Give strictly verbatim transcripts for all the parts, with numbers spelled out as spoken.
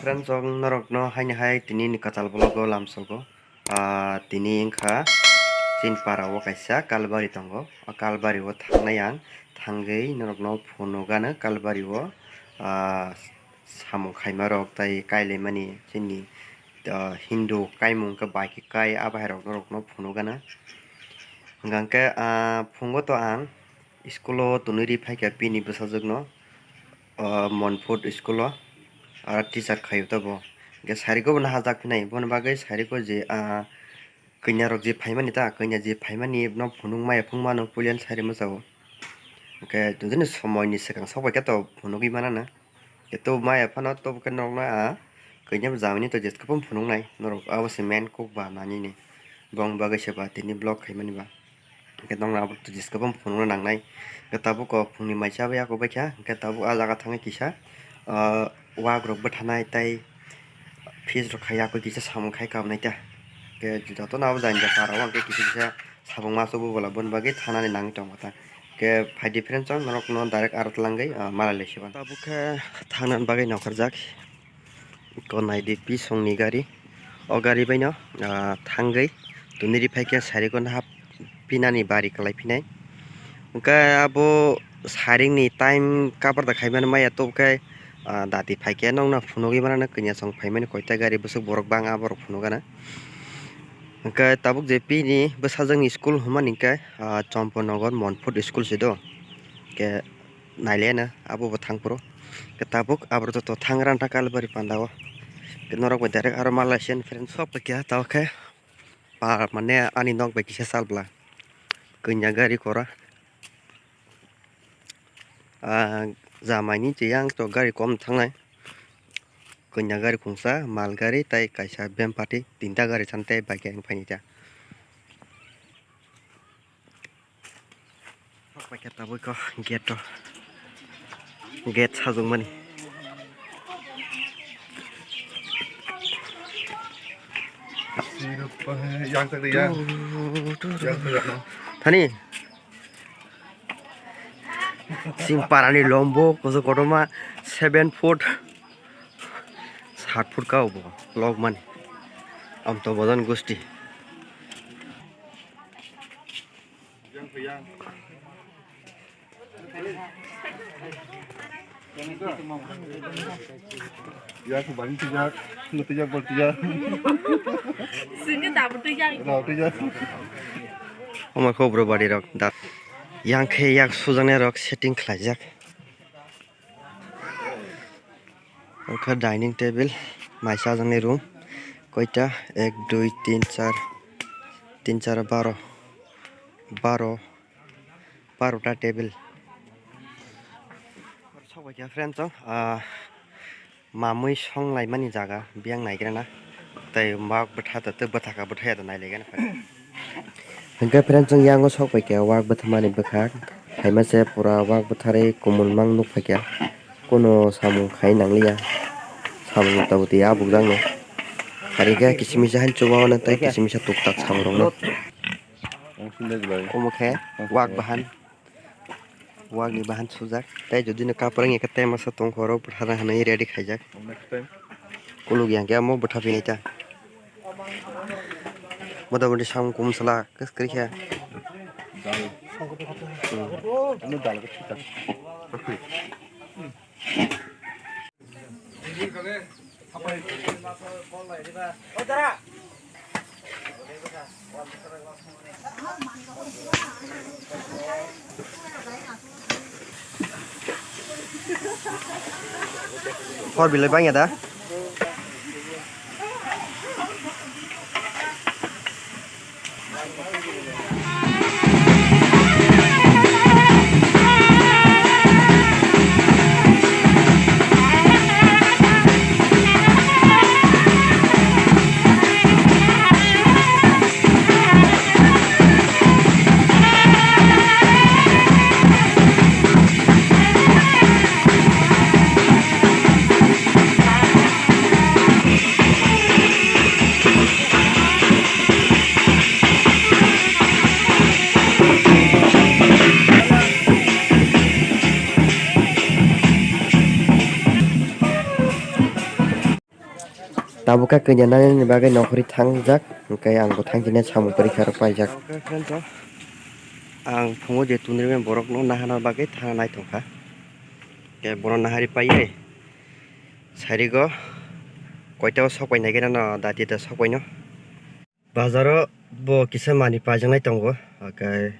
Friends, ang norokno haini hai tini ni kwtal vlog o lamsogo. Ah, tini wngkha chini para o kaisa kalbari tongo. O kalbari o thangnai ang, thangwi norokno phunukgano kalbari o, ah, samung khaima rok tei kailaimani chini, ah, Hindu kaimung khe bai khe kai, a bahai rok norokno phunukgano. Hwnkha khe, ah, phungo to ang school o tonwi ri phaikha bini bwsajwkno, ah, Monput school o, aro teacher khaio to bo. Hwnkhe sariko bo nahajak phinai, boni bagwi sariko je, ah, kanya rok je phaimani ta, kanya je phaimani no phunuk maya phung mano puilani sari mwchao. Hwnkhe jodi ni somoi ni swkang sok bai khe to phunugwi manana. Khe to maya phano to khe norokno a kanya bo jamani to jeska phano phunuknai norok, abo se main kok ba nani ni. Bong bagwi se ba tini vlog khaimani ba. Hwnkhe norokno abo to jeska phano phunukna nangnai. Hwnkhe tabuk o phungni maisa bai yakuk baikha, hwnkhe tabuk a jaga thangwi kisa, ah, wak rok bwtharnai tei fish rok khai yakwi kisa samung khai kabnai ta. Hwnkhe jotono abo jani jaka rok hwnkhe kisa kisa samung masa bo bola boni bagwi thanani nangwi tongo ta. Hwnkhe phai di friends, chwng norokno direct aro twlangwi, ah, malai lai siban. Tabuk khe thangnani bagwi nongkhorjak. Ko naidi bisongni gari. O gari baino, ah, thangwi tonwi ri phaikhe sariko nahap pinani bari kwlai phinai. Hwnkhe abo saringni time kabar da khaimani maya tubukhe, ah, dati phaikhe nokno phunugwi manano, kanya chwng phaimani koita gari bwswk borok bang a borok phunukgana. Hwnkhe tabuk je bini bwsajwkni school hwnmani hwnkhe, ah, Chompornagar Monput school se do. Hwnkhe naileno abo bo thang phuru. Hwnkhe tabuk aborok joto thang ranta Kalbari panda o. Hwnkhe norok bai direct aro malai se friends sok paikha tabuk khe. Par mane ani nok bai kisa sal bwla. Kanya gari kora. Ah, jamaini je yang to gari kom thangnai. Kanya gari khungsa, mal gari tei kaisa bempati, tinta gari chan tei bike yang phaini ta. Sok paikha tabuk ko gate o. Gate sajwkmani. Yang tak dia. Yang tak dia, no. Thani. Sing parani lombo koso kotorma seven foot, sat foot ka obo log mani. Amto bodan gosti. Yak bani tijak, nutijak bol tijak. Sini tak betul ya. Rau tijak. Omo kho bro bari rok dat. Yang khe yak sujaknai rok setting khlaijak. Wngkha dining table, mai chajaknai room. Koita? Ek, dui, tin, char, tin char baro, baro, baro ta table. Sok bai kha friend chong, ah, mamui song laimani jaga biyang naigrana. Tei wak bwtha da tei bwthaka bwthaya da nailaigana phai. Hwnkhe friend chwng yango sok paikha wak bwtharmani bwkhak. Phaima se pura wak bwtharwi kumun mang nuk paikha. Kuno samung khai nangliya. Samung tabuk twi abuk jakno. Hari khe kisimisa han chubago tei kisimisa tuktak samung rokno. Omo khe wak bahan. Wagni bahan sujak. Tei jodi no kaprang ya khe tei masa tongkha oro bwtharna hinwi ready khaijak. Next time. Kuluk ya khe amo bwtha phinai ta. Mota moti samung kum sala kwrwi khe. Dal. Hmm. Ano dal khe thita. Hor bilai bangya da. Abo khe kanya nani bagwi nokhorwi thangjak, hwnkhe ang bo thangkhe samung porikha rok paijak. Okay, friends, o ang phungo je tunrwi borok no nahana bagwi thana nai tongkha. Ke bono nahari paiye. Sarigo koita o sok pai nai gana no dati da sok pai no. Bazaro bo kisa manwi paijaknai tongo, hwnkhe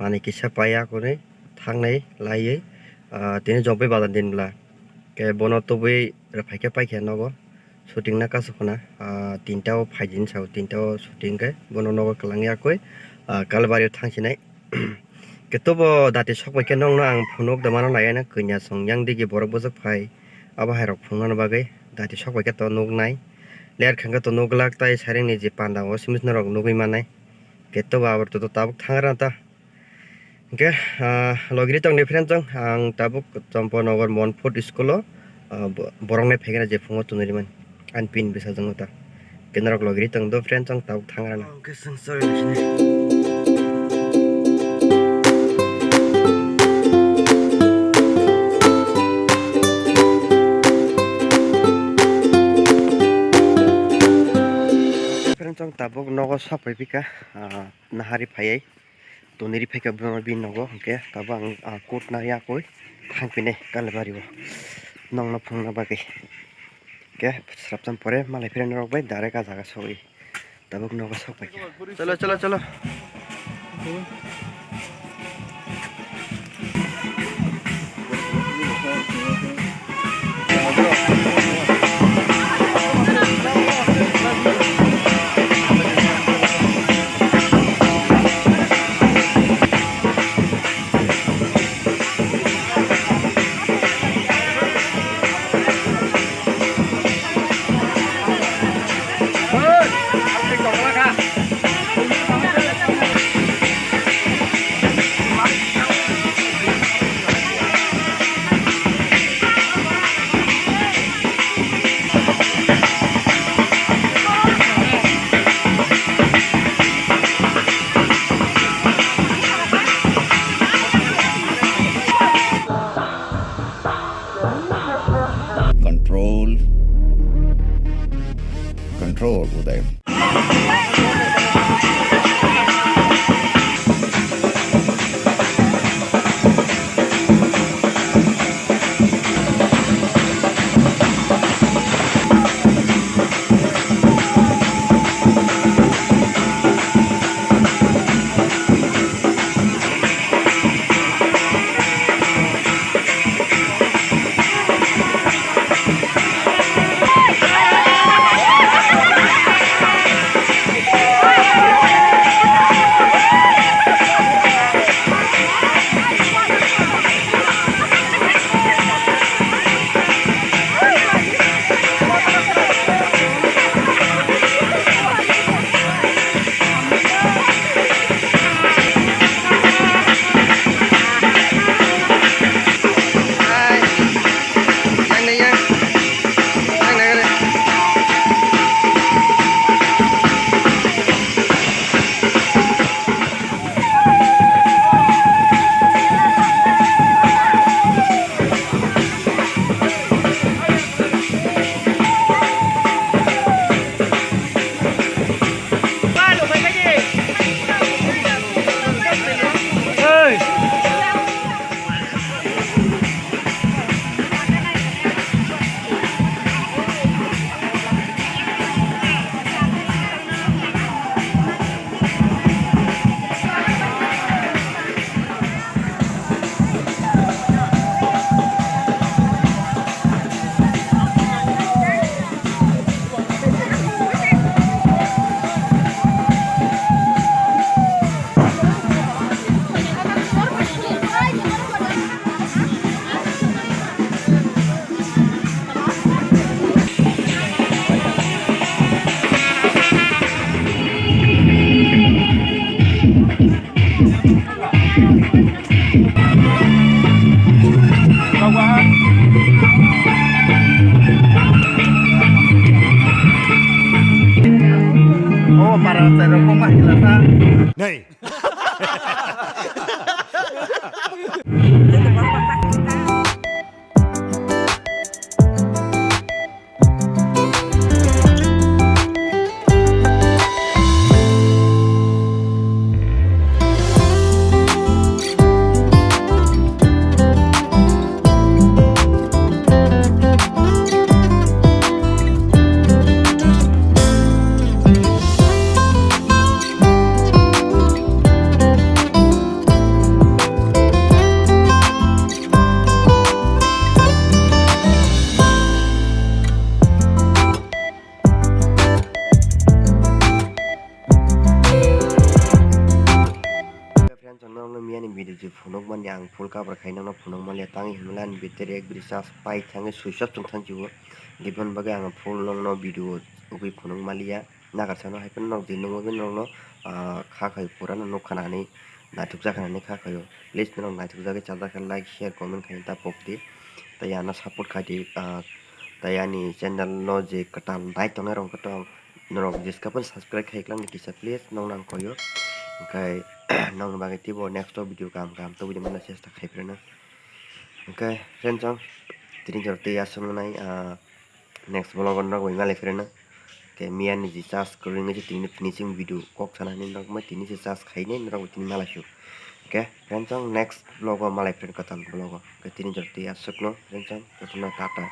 manwi kisa paiya kwnwi thangnai laiwi, ah, tini jokbai bazar din bwla. Khe bono tubui rwphaikhe paikha nogo, shooting na kasu khuna, ah, tinta o phaidi hinwi sao, tinta o shooting khe bono nogo kwlangya kwi, ah, Kalbari o thangsinai. Khe tobo dati sok bai khe nokno ang phunuk da mano nai, ano kanya song yang digi borok bwswk phai, abo hai rok phunukna bagwi dati sok bai khe to nuknai. Ler khangkhe to nuklak tai sairing ni je panda o simi norok nugwi manai. Khe tobo abo to tabuk thangra ta. Hwnkhe, ah, logiri tongni friend chong ang tabuk Chompo Nogor Monfort school o, ah, bo-, borok nai phaikhe je phungo tunui rimani. Ani pin bwsajwk no ta. Khe norok logiri tong do friend chong tabuk thangrana. Okay, chwng chari naisini. Friend chong tabuk nogo sok pai pika, ah, nahari phaiwi. Tunui ri phaikha bini nogo, hwnkhe tabuk ang, ah, coat na yakwi thangphinai Kalbari o nokno phunukna bagwi. Hwnkhe srapcham pore malai phirani rok bai direct ah jaga sogwi tabuk nogo sok paikha. Cholo, cholo, cholo. Friends, ang norokno miyani video je phunuk mani ang full cover khai norokno phunuk manliya, tangwi hwnmale ani battery ekbri charge pai thangwi switch off chwng thang sio. Gibon bagwi ang full norokno video ugwi phunuk manliya. Nagarsano hai phano norok je nukmani norokno, ah, kha khai pura no nukha nani naithokjak kha nani kha khaio. Please norok naithokjagwi chajak khe like, share, comment khaina ta pok di. Tei ano support khai di, ah, tei ani channel no je kwtal nai tongnai rok kwtal norok jeska phano subscribe khai klang di kisa please, nokno ang koyo. Hwnkhe nokni bagwi teibo next o video kaham kaham tubui mano chesta khai phirano. Hwnkhe friends, ang tini jora tei aswk nai, ah, next vlog o norok bai malai phirano. Hwnkhe miyani je charge kwrwi wngwi se tini finishing video kok sana hinwi norok mai tini se charge khainai norok bai tini malai sio. Hwnkhe friends, ang next vlog o malai phirano kwtal vlog o. Hwnkhe tini jora tei aswk no friends, ang jotono tata.